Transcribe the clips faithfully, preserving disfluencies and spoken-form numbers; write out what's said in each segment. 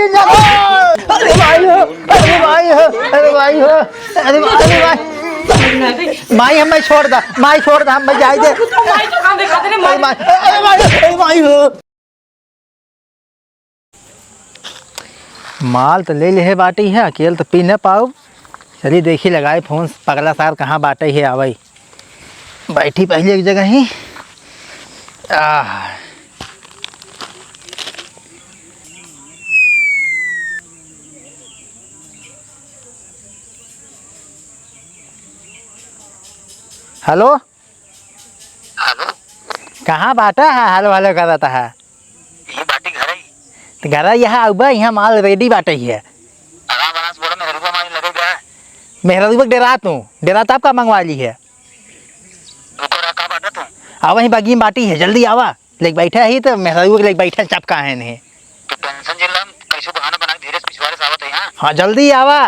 अरे भाई हो, अरे भाई हो, अरे भाई हो, अरे भाई, अरे भाई। माई, हमें छोड़ दा, माई, छोड़ दा, हमें जाए दे। माई तो कान देखा तेरे अरे माई। माई, अरे भाई, अरे भाई हो। माल तो ले लेहे बाटी है, अकेल तो पी न पाउब। चली देखी, लगाई फोन, पगला सार कहाँ बाटे है, आवई। बैठी पहले एक जगह ही। आह। हेलो। हेलो। कहाँ बाटा है, हेलो हेलो करत है? ये बाटी घर ही। तो घर यहाँ आउबा, यहाँ माल रेडी बाटे ही है। आराम आराम से बोलो, मेहरुआ मार लगेगा। मेहरुआ के डेरात हूँ, डेरात आपका मंगवा ली है। रुको रहा, का बाटा तू? आवा ही बगी में बाटी है, जल्दी आवा। लेके बैठे ही तो मेहरुआ के लेके बैठे चपका है नहीं। तो टेंशन जिन ला, कैसे बहाना बना के धीरे से पिछवाड़े से आवत है यहाँ। हाँ, जल्दी आवा।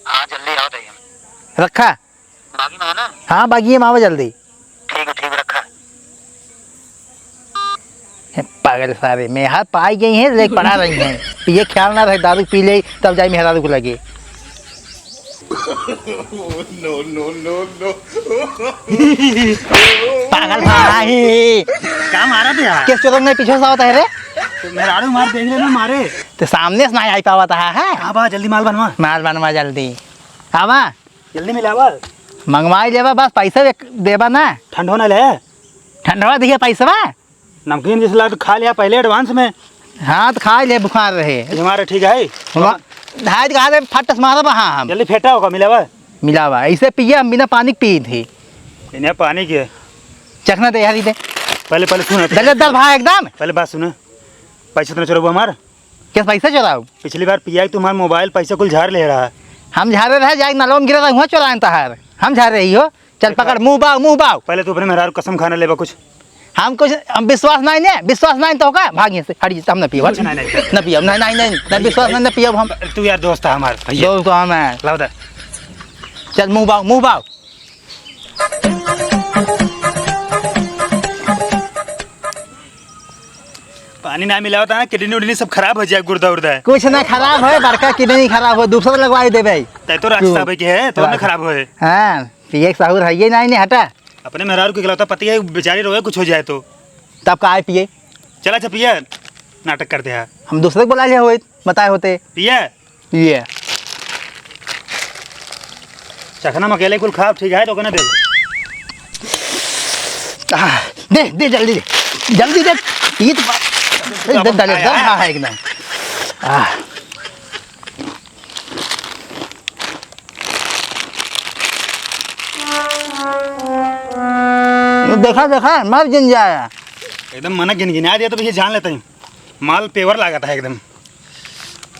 हाँ, जल्दी आवत है। रखा। बागी में है ना? हाँ, बागी में आवा जल्दी। ठीक है, ठीक है, रखा। हे, पागल सारे, मेहर पाई गई हैं, लेके पड़ा रही हैं। पिए ख्याल ना रहे, दारू पी ले, तब जाई मेहरारू को लगे। No, no, no, no। पागल सारा ही। का मारा थे यार? किस चोरन में पीछे से आवत है रे? तो मेहरारू मार देख लेना, मारे। तो सामने से ना आई पावत है, है? हाँ बा, जल्दी माल बनवा। माल बनवा जल्दी। आवा। जल्दी मिलावा। मंगवाई लेबा, बस पैसा दे-, देबा ना। ठंडो ना ले। ठंडवा दिए पैसवा। नमकीन जैसे ला तो खा लिया पहले advance में। हाँ, तो खा ले, बुखार रहे। ये हमारे ठीक है। हम, हाथ कहा दे, फट से मारबा, हाँ, हम। जल्दी फेंटा होगा, मिलावा। मिलावा, ऐसे पिए, हम बिना पानी के पी थे। इन्हें पानी के। चखना दे यार, इधर। पहले, पहले सुनो। दलिद्दर भाई एकदम। पहले बात सुनो। पैसा तो चोरबा हमार। कैसे पैसा चोराउब? पिछली बार पिया के तुम्हार मोबाइल पैसा कुल झार ले रहा है। हम झारे रहे, जाए नलवा में गिरा रहा, हुआ चोराएन तहार। हम झारे रही हो। चल पकड़, मुँह बाव, मुँह बाव। पहले तू अपने मेहरारू कसम खाना लेबा कुछ। हम कुछ, हम विश्वास नहीं ने, विश्वास नहीं तो का? भाग यहाँ से, हट जा, हम ना पियब, हट। कुछ नहीं, नहीं। ना पियब, नहीं, नहीं, नहीं, नहीं, विश्वास नहीं, ना पियब हम। तू यार दोस्त है हमार, भैया। दोस्त तो हम है। लाओ दे। चल मुँह बाव, मुँह बाव। पानी ना मिलावत है ना, किडनी उडनी सब खराब हो जाए, गुर्दा उर्दा है। कुछ ना खराब होए, बड़का किडनी खराब हो, दूसरा लगवाई देबे। तै तो रास्ता तू। भाई के है, तो ना बस। खराब होए। हाँ, पिए के सहूर है ये नहीं, नहीं हटा। अपने मेहरारू के इकलौता पति है, बेचारी रोए कुछ हो जाए तो। तब का आए पिए? चला अच्छा पिए, नाटक करते हैं। हम दूसरे को बुला लिया होइत, बताए होते। पिए? ये। चखना में अकेले कुल खाब, ठीक है, तो कहना दे। आह, दे, दे, जल्दी दे। जल्दी दे। ये तो बात, दे, दे, दे, दे, हाँ, है एकदम। आह। देखा, देखा, मर जिन जाया। एकदम मन गिनगिना दिया तो भैया जान लेते हैं। माल pure लागत है एकदम।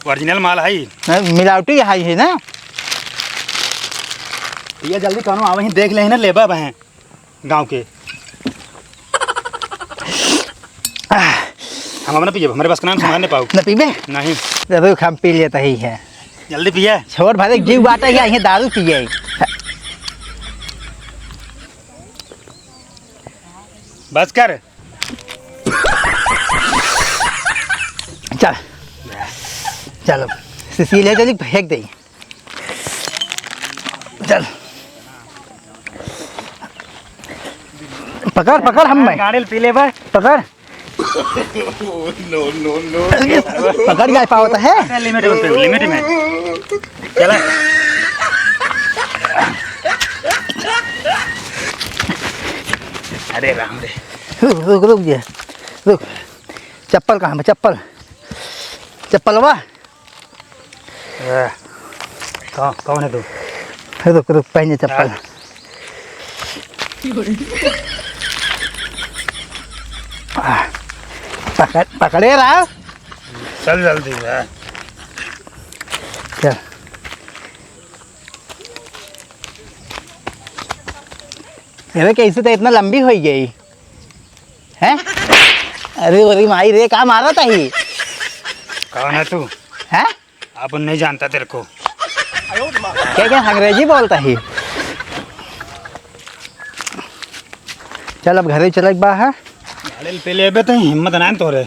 Original माल है। नहीं, मिलावटी है, है ना? भैया जल्दी कौनो आवे ही देख ले ही ना, लेबा बहें गाँव के। हम अपना पिए, हमारे बस के नाम सामान नहीं पाओ। न पीबे? नहीं। जरूर हम पी लेता ही है। जल्दी पिए। छोड़ भाई, जीव बाटा है, ये दारू पिए। बस कर। चल, चल, अब सीसी ले चली, फेंक दे। चल, पकड़, पकड़, हम में। गाड़ी पी ले बे। पकड़। No, no, no। पकड़ जाए पावत है। Limit में, limit में। चला। अरे राम रे। रुक, रुक, रुक जा। रुक। चप्पल कहाँ बा? चप्पल। चप्पलवा? ए, कौन, कौन है तू? रुक, रुक, पहने चप्पल। हाँ। पकड़, पकड़े रहा। चल जल्दी है। चल। अरे, कैसे तो इतना लंबी हो गई, हैं? अरे, अरे माई रे, का मारा था ही? कौन है तू? हैं? अब नहीं जानता तेरे को। क्या, क्या अंग्रेजी बोलता ही? चल, अब घरे चले के बा है। गाड़ी पे लेबे तो हिम्मत ना तोरे।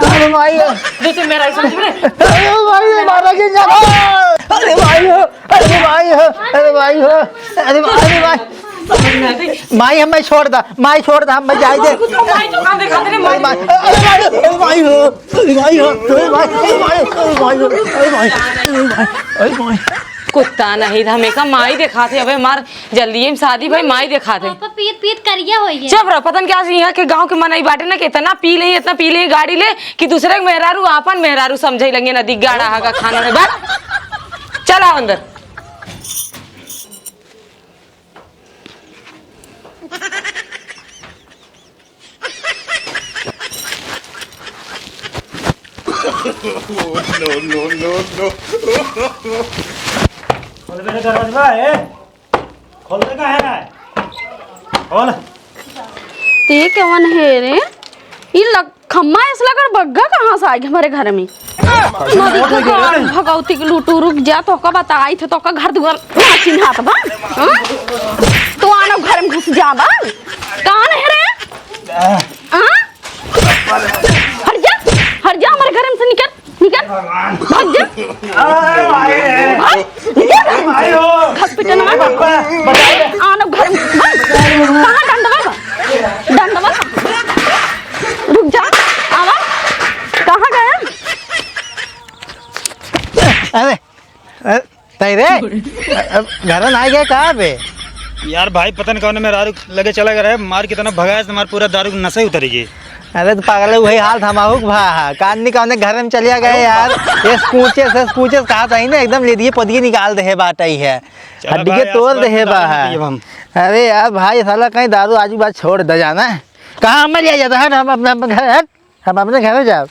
अरे माई हो। जैसे मेरा ही समझ में। अरे माई हो, मारा के जा। अरे माई हो, अरे माई हो, अरे माई हो, अरे माई, अरे माई। समझ में आ गई। माई, हमें छोड़ दा, माई छोड़ दा, हमें जाए दे। कुछ माई तो कांदे कांदे रे अरे माई। माई, अरे माई, अरे माई हो, अरे माई हो, अरे माई, अरे माई, अरे माई, अरे माई, अरे माई, अरे माई, अरे माई। कुत्ता नहीं था, हमें का माई देखाते, अबे हमार जल्दी में शादी भाई, माई देखाते। पापा पीत पीत करिया होइए। चुप रहो, पता नहीं क्या यहाँ के गांव के मनई बाटे ना, कि इतना पी ले, इतना पी ले गाड़ी ले, कि दूसरे के मेहरारू आपन मेहरारू समझे लगे, नदी गाड़ा हा का खाना रे, बस। चल आओ अंदर। No, no, no, no। खोल बे रे दरवाजा, ए। खोल दे, काहे ना? खोल। ते कौन है रे? ई लग-, खम्मा ऐसा लगा बग्गा कहाँ से आइ गए हमारे घर में? नदी के गाड़ भगवती के लूटू, रुक जा, तोका बताई थे, तोका घर दुआर ना चिन्हात बा। हाँ? तो आनो घर में घुस जा बा। कौन है रे? हाँ? हट जा, हट जा, हमारे घर में से निकल, निकल, भाग जा। अरे भाई। भाग, निकल। भाई हो। हॉस्पिटल में। पापा, बताइए। आनो घर में, भाग। कहाँ डंडवा बा? डंडवा बा? रुक जा, आवा। कहाँ गया? अरे, अरे, तई रे, अ, अ, घर ना आ गया का बे? यार भाई, पता नहीं कौन मेहरारू लगे चला गया है, मार कितना भगाया, तुम्हारा पूरा दारू नशा ही उतरी गई। अरे तो पागल है, वही हाल थमाहुक भा, कान नहीं कौन घर में चलिया गया यार। ये स्कूचे से, स्कूचे से कहा था ही ना, एकदम ले दिए, पदिए निकाल दे है बात आई है, चला हड्डी के भाई, तोड़ आसपास दे है में बा दारू है। नहीं पियब हम। अरे यार भाई, साला कहीं दारू आजू बाजू छोड़ दे जाना। कहाँ हमें ले जाता है, हम अपने, अपने घर, हट, हम अपने घर में जाओ।